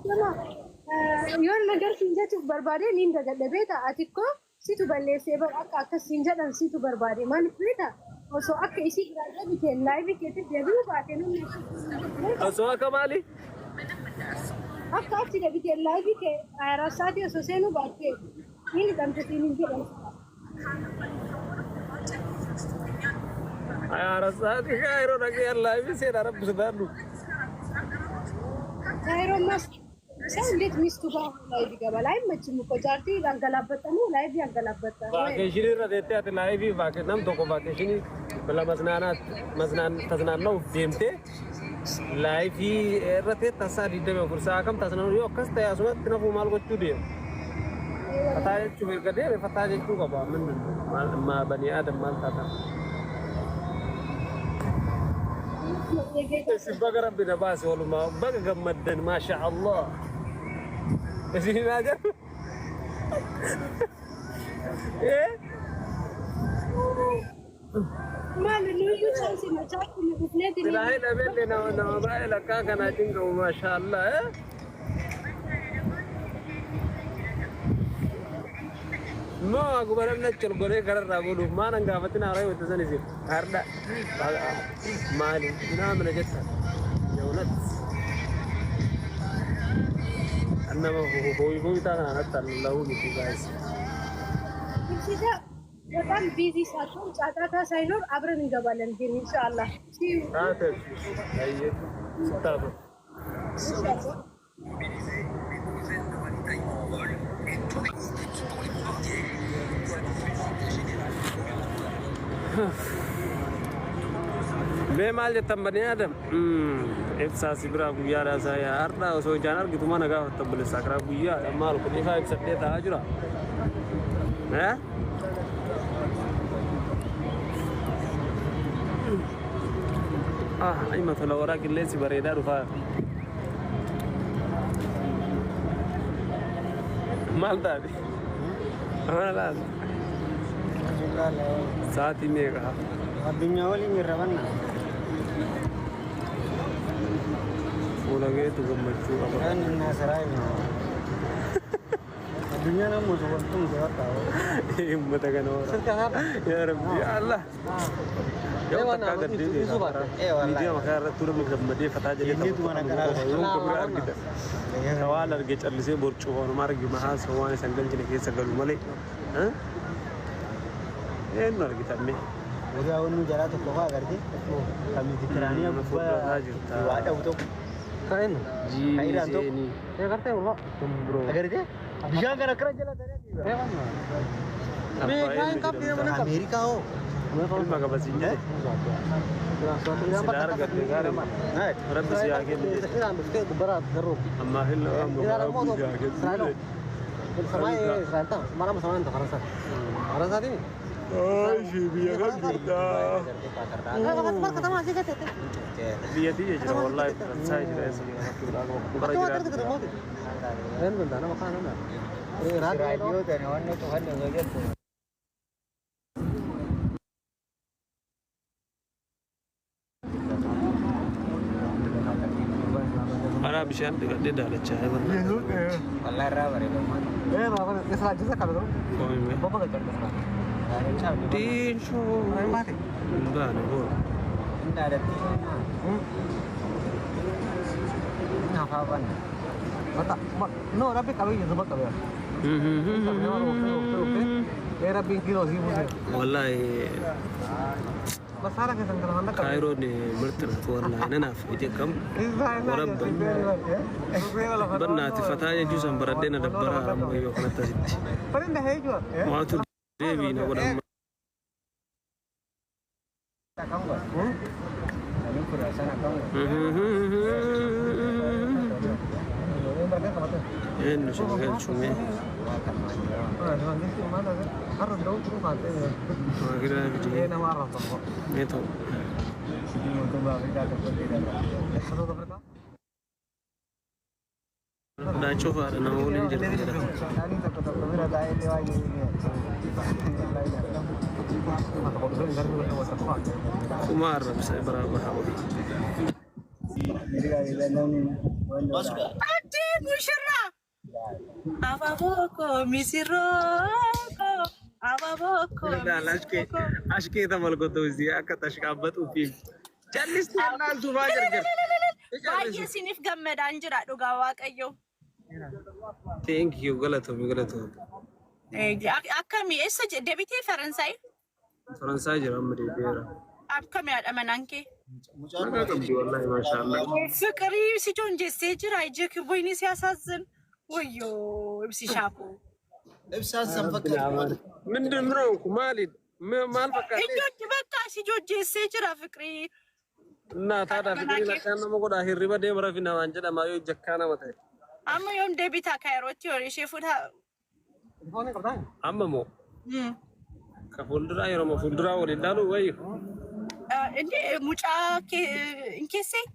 Nama yoon nagar siin jechuuf barbaade niin dagadhe beektaa ati koo situ balleessee bar akka akkas siin jedhan situ barbaade maaliif beektaa osoo akka isii biraa deebitee live keetti deebi'uu baate namni Osoo akka maali? Akka achi deebitee live kee 24 sa'aatii osoo seenuu baatte ni hidhamte siin hin jedhan. 24 sa'aatii Kaayiroo dhaqee live seenaa rabbi sodaadhu. ካይሮማ ሰው እንዴት ሚስቱ ጋር live ይገባል? አይመችም እኮ jaartii ያገላበጠ ነው live ያገላበጠ Vacation irra teettee ati live nam tokko vacation ለመዝናናት ተዝናናው deemtee live irra teetta saa 24 sa'a kam tasnaanu yoo akkas ta'e asumatti nafuu maal gochuu deema? Fataa jechuuf erga deeme fataa jechuu qaba. Maal banii aadam maal taata? Isin baga rabbi na baase walumaa baga gammaddan maasha Allah. Isin naa jedhu. Eh? Maal nuyyuu chance machaatti nu dhufneeti. Silaa hidhamellee nama baay'ee lakkaa kanaa cinqabu maasha Allah. Eh? Moo akkuma namni achi ol godhee gararraa godhuuf maan hangaafatin haaraa yoo san isin hardha maali ምናምን jetta የእውነት nama hooyi hooyi taana kanatti allahu miti guys. በጣም busy ሳትሆን ጫጫታ ሳይኖር አብረን እንገባለን። ግን ኢንሻአላህ Taate ስታቱ ኢንሻአላህ። Mobiliser des douzaines de ravitaillements en vol et tous les pour les bombardiers. La générale du gouvernement. Mee maal jettan banii Adam? Ibsaa si biraa guyyaadha isaa yaa har'a osoo ijaan argitu mana gaafatta obboleessa karaa guyyaadha maal kun ifaa ibsadhee taa'aa jira. Eh? Ah, ima tola waraa qilleensi bareedaa dhufaa. Maal taate? Maal laata? Sa'aatii meeqa? Addunyaa waliin irra banna. Fuula keetu gammachuu qaba. Kan inni asaraa himu. Addunyaan ammoo wantum bakka. Uummata kana hora. Yaa Rabbi yaa Allah. Yoo takkaa gad deebi'e miidiyaa makaa irratti namni gammadee fataa jedhee Inni waan akkanaa yoo kabira argita. Waan arge callisee borcuu waanuma arge mahaasa waan isan galchine keessa galu malee. Eenyu argitan mee? Guyyaa wanni jaraa tokko fa'aa agartee kan Meditiraaniyaa Fuuldurataa gubbaa jirta. waa dhabu tokko. Kan Jiini Iraan tokko. seenii. Agartee bishaan kana akkana jala taree Ameerikaa hoo? Ilma qaba siin jedhe. Silaa argatte gaarii. Rabbi si haa kennu jedhe. Ammaaf illee waan Rabbi si haa kennu jedhe. Ay, biyya kam jirta? Biyya tiyya jira wallahi Faransaay jira eessa jira bara jiraatu. Raadiyoo tana waan nuti fannu osoo jettu. Karaa bishaan dhiqadhee daalachaa Wallahi irraa bareeda. Diinshoo. Hin baane boo. Inni aadatti. Inni hafaa banna. No, rabbi qabeenya zuba qabeera. Ee rabbiin kiiloo sii buuse. Wallahi Masaara keessan kana hunda qabeera. Kaayiroon mirti naatu wallahi nanaaf ije kam warabba barnaati fataa jechuu san baradhee na dabbaraa amma yoo kanatti asitti. Farinda heejua. Waatu deebii na godhan. Akkam godha? Namni kudha sana akkam godha? Eenyu sin galchume? Waagiraa fidee mee ta'u. Mootummaa Afrikaa tokko illee dha. Daa cufaadha nama waliin jirti jedha. Isaanii tokko tokko bira taa'ee illee waa jedhee. Kuma arrabsa biraa bahaa. Masuudha. Addee mushurraa. Abaaboo koo misirroo koo abaaboo koo misirroo koo. Ashkee ተመልከቱ እዚህ akka tashqaabbatuufi callistee laaltu maa gargar. Baay'ee isiniif gammadaan jira dhugaa Waaqayyo. Thank you, galatoomi, galatoomi. Akkamii eessa deebitee Faransaay? Faransaay jira, amma deebi'eera. Akkamii haadha manaan kee? Mucaan Nagaa qabdi wallahi, maashaallah. ፍቅሪ ሲጆንጀሴ jira ije ወይኔ ሲያሳዝን። ወዮ ibsishaa koo. Ibsaan san fakkaatu. ምንድን ነው maali maal fakkaatee? Ijoojji bakka si jira ፍቅሪ. እና ታዲያ ፍቅሪin akkaan nama godhaa hirriba deema rafi namaan jedhama yoo jakkaa nama ta'e. Amma yoom deebitaa Kaayirootti yoo ishee fuudhaa? Amma moo ka fuulduraa yeroo fuulduraa waliin ilaalu wayyu. እንዴ mucaa hin keessee?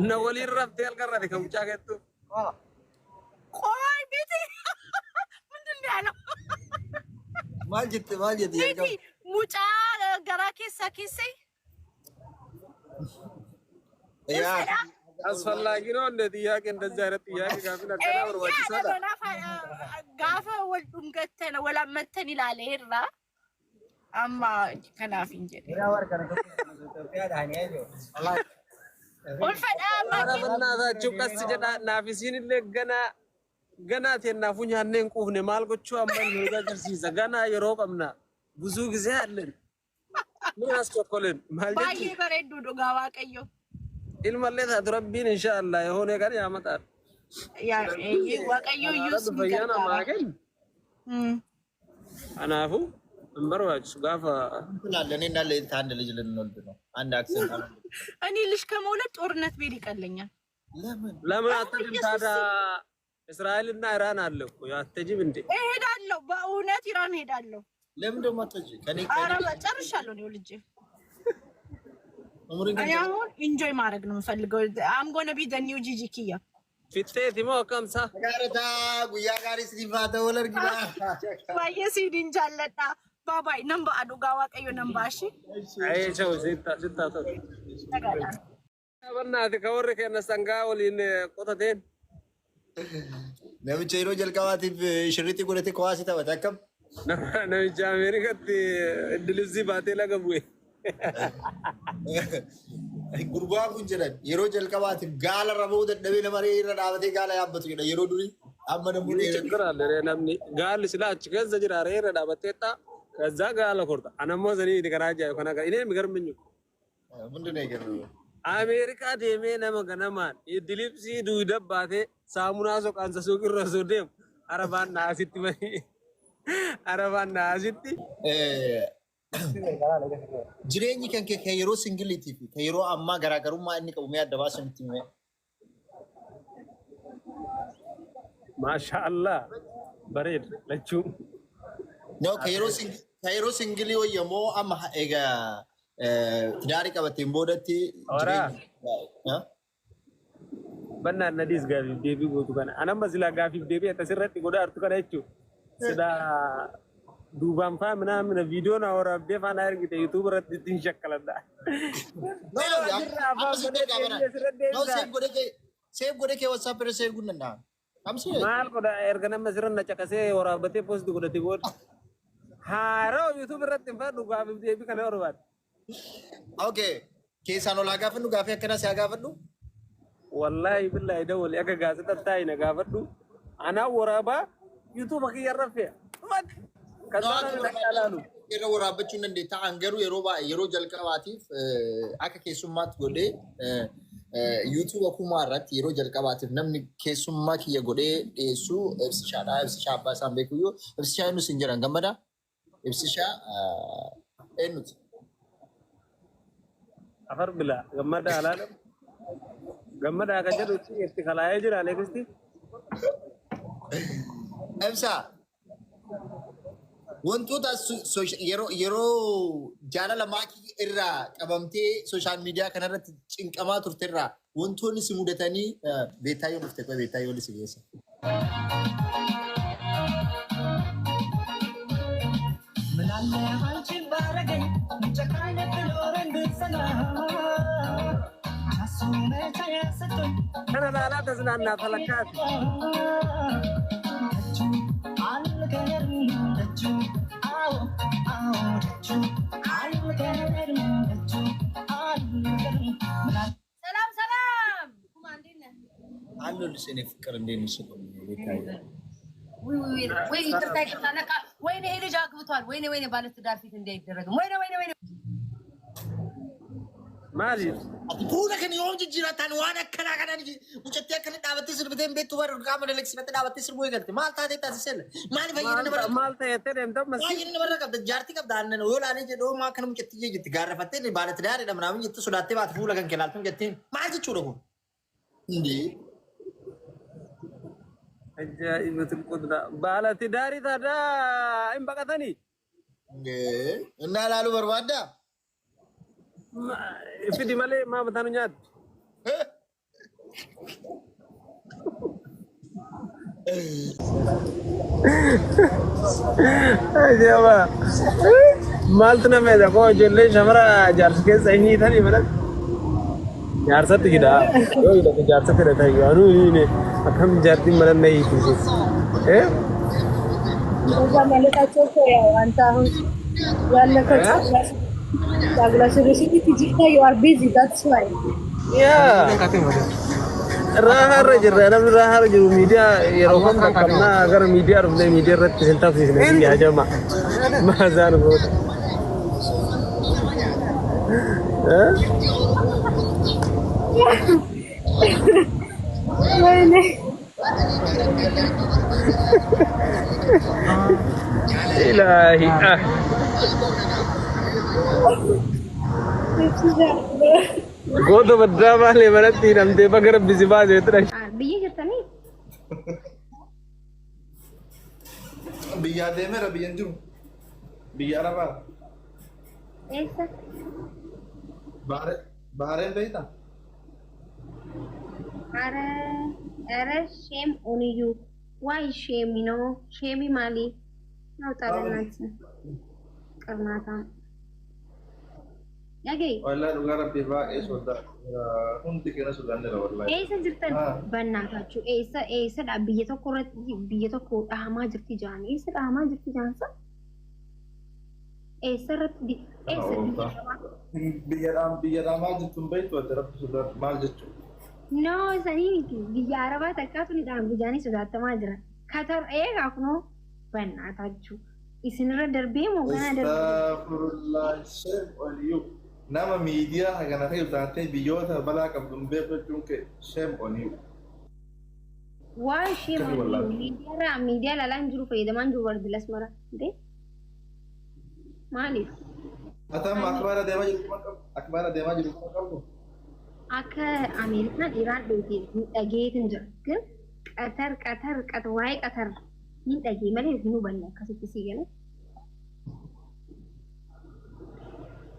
Na waliin raftee halkan rafe kan mucaa keettu. ቆይ ቤቴ ምንድን ነው ያለው? Maal jette, maal jette ቤቲ jalqaba? mucaa garaa keessaa keessee? Yaa አስፈላጊ ነው እንደ ጥያቄ እንደዚህ አይነት ጥያቄ gaaffiin akkanaa barbaachisaadha. Gaafa wal dhungattan wal hammattan ilaaleerra. Amma kanaaf hin jedhe. Ulfadhaa ኧረ በእናታችሁ ቀስ jedhaa naaf isiin illee ganaa ganaa teennaafuu nyaannee hin quufne maal gochuu amma nu agarsiisa ganaa yeroo qabna ብዙ ጊዜ አለን ምን አስቸኮልን maal Baay'ee jechuun bareedduu dhugaa Waaqayyo. Ilmallee taatu rabbiin inshaallah የሆነ ቀን ያመጣል። Waaqayyo iyyuu si Fayyaa namaa gargaara. kennu. Kanaafuu hin barbaachisu gaafa እንላለን። እኔና ለሊት አንድ ልጅ ልንወልድ ነው። አንድ accent እኔ ልጅ ከመውለድ ጦርነት ብሄድ ይቀለኛል። ለምን? ለምን አትሄጂም ታዲያ? እስራኤልና ኢራን አለ እኮ አትሄጂም እንዴ? እሄዳለሁ፣ በእውነት ኢራን እሄዳለሁ። ለምን ደግሞ አትሄጂ? ከኔ ኧረ ጨርሻለሁ ነው ልጄ። ኡምሪን እኔ አሁን enjoy ማድረግ ነው የምፈልገው። I'm gonna be the new ጂጂ ኪያ። Fixeeti moo akkamsa? Gaarata guyyaa gaarii isiniif haa ta'u, wal argina. Baay'ee siiniin jaalladha. Bye bye nan ba'a dhugaa Waaqayyo nan ba'a ishee. Ayee chau sitta sitta ta'u. በእናትህ ከwarri keenya sangaa waliin qotateen. Namicha yeroo jalqabaatiif shirriitti godhate kuwaasii taphate akkam? Namicha Ameerikaatti idilibsii baatee laga bu'e. Gurbaan kun jedhan yeroo jalqabaatiif gaala irra bahuu dadhabee nama re'ee irra dhaabatee gaala yaabbatu jedha yeroo durii amma namni ችግር አለ namni gaalli sila achi keessa jira re'ee irra dhaabattee ta'a ከዛ gaala korta anammoo sanii karaa ajaa'ibu kana inni የሚገርመኝ እኮ ምንድን ነው የገረመው? Ameerikaa deemee nama ganamaan idilibsii duuda baatee saamunaa soqaansa suuqirra osoo deemu arabaan naasitti bahee arabaan naasitti. Jireenyi kan kee kan yeroo singleitii fi kan yeroo ammaa garaagarummaa inni qabu mee adda baasuu nutti hime. Maasha Allah, bareeda lachuu. No, kan yeroo single wayya moo amma egaa tidaarii qabateen boodatti Horaa. jireenya? Bannaan nadiis gaafiif deebii gootu kana. Anamma silaa gaafiif deebii akkasirratti godhaa jirtu kana jechuudha. Silaa duubaan faa minaa viidiyoo na waraabdee faana ergite YouTube irratti ittiin shakkaladha. No, amma si gargaara. No, save godhee kee WhatsApp irra save gochuu danda'a. Amsi Maal godha erga nama sirra na caqasee waraabbatee post godhate booda. Haaroo YouTube irratti hin fadhu gaafiif deebii kana barbaade. Okay. Keessaan ol haa gaafadhu, gaafii akkanaa si haa gaafadhu. Wallaahi billaahi dawwali akka gaazexaa taa'i na gaafadhu. Anaa waraabaa YouTube kiyya irra fe'a. Kan No, sana akka na ilaalu. Irra waraabbachuu hin dandeetta. An garuu yeroo baay'ee yeroo jalqabaatiif akka keessummaatti godhee YouTube kumaa irratti yeroo jalqabaatiif namni keessummaa kiyya godhee dhiyeessu Ibsishaadha. Ibsishaa abbaa isaan beekuyyuu Ibsishaa eenyu siin jedhan gammada? Ibsishaa eenyuti? Afar bila gammada alaalam. Gammada akka jedhu itti kalaa'ee jira aleekisti. Ibsaa, wantoota yeroo jaalala maakii irraa qabamtee social media kanarratti cinqamaa turte irraa wantoonni si mudatanii beektaayoon dhufte qoe beektaayoon si geessa. ምናለ አንቺን ባረገኝ ጨካኝ ብኖረን ብጸና። Kana laalaa tasnaannaa talakkaati. ሰላም ሰላም። ኩማ እንዴት ነህ? አለሁልሽ የእኔ ፍቅር፣ እንዴት ነሽ? ውይ ውይ ውይ፣ ይቅርታ ይቅርታ። ለካ ወይኔ ይሄ ልጅ አግብቷል። ወይኔ ወይኔ፣ ባለትዳር ፊት እንዲህ አይደረግም። ወይኔ ወይኔ ወይኔ። Maaliif? Fuula kana yoom jijjiirataan waan akkanaa kanaan mucattii akkana dhaabattee sirbitee hin beektu bara qaama dalagsifattee dhaabattee sirbuu eegalte. Maal taatee taasiselle? Maal fayyada namarra? Maal ta'ettee deemta ammas? Baay'een namarra qabda, jaartii qabda aannan yoo laalee jedhu maa akkana mucattii jetti gaarrafattee baala tidaareedha minaamin jettu sodaattee baate fuula kan kelaaltu mucattiin maal jechuudha kun? Indee. Ajaa'ibatul qudraa. Baala tidaarii taadaa hin baqatanii? Indee. Innaa ilaaluu barbaaddaa? Fidi malee maa mataa nu nyaatti? Ajaa'iba! Maaltu nama jedha koo ijoollee shamara jaarsa keessa hin hiitanii mana? Jaarsatti hidhaa. Yoo hidhate jaarsatti hidhata iyyuu anuu hin hiine akkam jaartiin mana na hiitu. እንደዛ ማለታቸው እኮ ያው አንተ አሁን ያለከው ጫጉላ ሲቲ ጅታ you are busy, that's why. Yaa. Raahaa irra jirra, namni raahaa irra jiru miidiyaa yeroo kam qaqqabnaa gara miidiyaa dhufnee miidiyaa irratti isin tafsiisne isin yaajama. Maazaan goota. ወይኔ። Ilaahi ah. Goota baddaa maalee manatti hidhamtee baga rabbi si baase jettudha. Biyya jirtanii? Biyyaa deemeera, biyya hin jiru. Biyya Arabaa. Eessa? Bahareen beektaa? Ara, ara, shame on you. Why shame, you know? Shame maali? ናውጣ በእናትህ ቅርናታም dhaga'i. Wallahi dhugaa rabbii baay'ee sodaa. Hundi keenya sodaanneera wallahi. Eessa jirtan? Bannaataachuu eessa eessadha biyya tokko irratti biyya tokko dhahamaa jirti jaan eessa dhahamaa jirti jaansa eessa irratti eessa biyya dhahamaa? Biyya dhaamaa jirtu hin beektu ati rabbi sodaadhu maal jechuudha? No, sanii miti, biyya Arabaa takkaatu ni dhahamti jaanii sodaatamaa jira. Katar eegaa kunoo bannaataachuu isinirra darbee moo ganaa darbee? Astaghfirullah, shame on you. Nama miidiyaa hagana ta'e taatee biyyoota balaa qabdu hin beeku jechuun kee shame on you. Waa ishee Akkami wallaahi. Miidiyaarraa miidiyaa ilaalaa hin jiru, fayyadamaa hin jiru barbilas mara. Intee maaliif? Ati amma akbaara deemaa jiru kuma qabdu. Akbaara deemaa jiru kuma qabdu. Akka Ameerikaan Iraan dhoote dhageetin jira. ግን Qatar Qatar Qatar waa'ee Qatar hin dhagee malee hin hubanne akkasitti sii galee.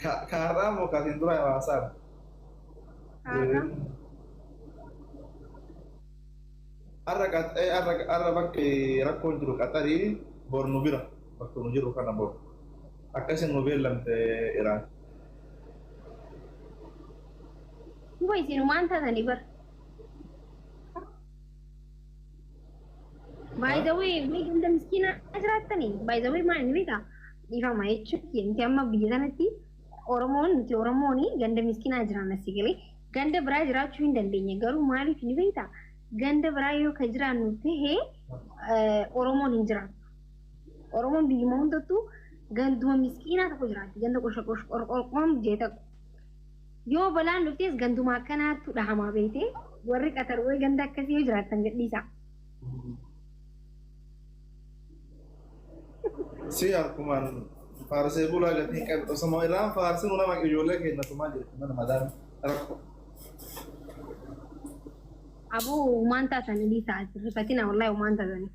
Ka har'aa moo kaatiin dura haasaa? Har'a. Har'a bakki rakkoon jiru Qaxarii bor nu bira bakka nu jiru kana bor. Akkasin nu beellamte Iraan. Huba isinumaan taatanii bara. By the way, mee ganda miskiinaa jiraattanii? By the way, maal inni beekaa? Dhiifama jechuun nuti amma biyya kanatti Oromoon nuti Oromooni ganda miskiinaa jiraanna si galee ganda biraa jiraachuu hin dandeenye, garuu maaliif ni beektaa? Ganda biraa yoo ka jiraannu ta'e Oromoon hin jiraattu. Oromoon biyyuma hundattuu ganduma miskiinaa tokko jiraatti. Ganda qosha qosh qorqorqoon jee tokko. Yoo balaan dhuftes ganduma akkanaattu dhahamaa beekte, warri Qatar wayi ganda akkasii yoo jiraattan gadhiisaa. Si harkumaan faarsee bulaa gatii qabdu osoma irraan faarsinu nama ijoollee keenya tumaa jirti mana madaami rakkoo. Aboo uumaan taatanii dhiisaa, rifatina, wallahi uumaan taatanii.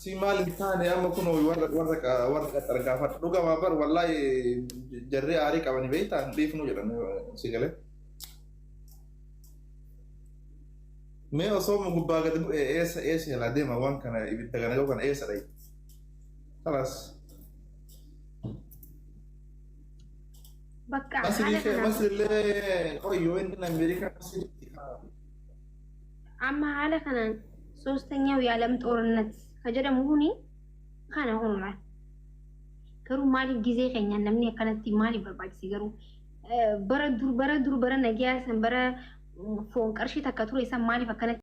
Si maal hin taane, amma kun warra Qaxar gaafadhu dhugamaa bar wallahi jarri aarii qabani beektaa hin dhiifnu jedhan si galee. Mee osoo gubbaa gadi bu'e eessa eessa jalaa deema waan kana ibidda kana yoo kana eessa dhayi? Kalaas. Bakka haala kanaan Masrillee qoyyoo inni Ameerikaa Masriitti. Amma haala kanaan ሶስተኛው የዓለም ጦርነት ka jedhamu kuni kana kunula. Garuu maaliif gizee keenya namni akkanatti maaliif barbaachise garuu bara dur bara dur bara nagayaa san bara foon qarshii takka ture san maaliif akkanatti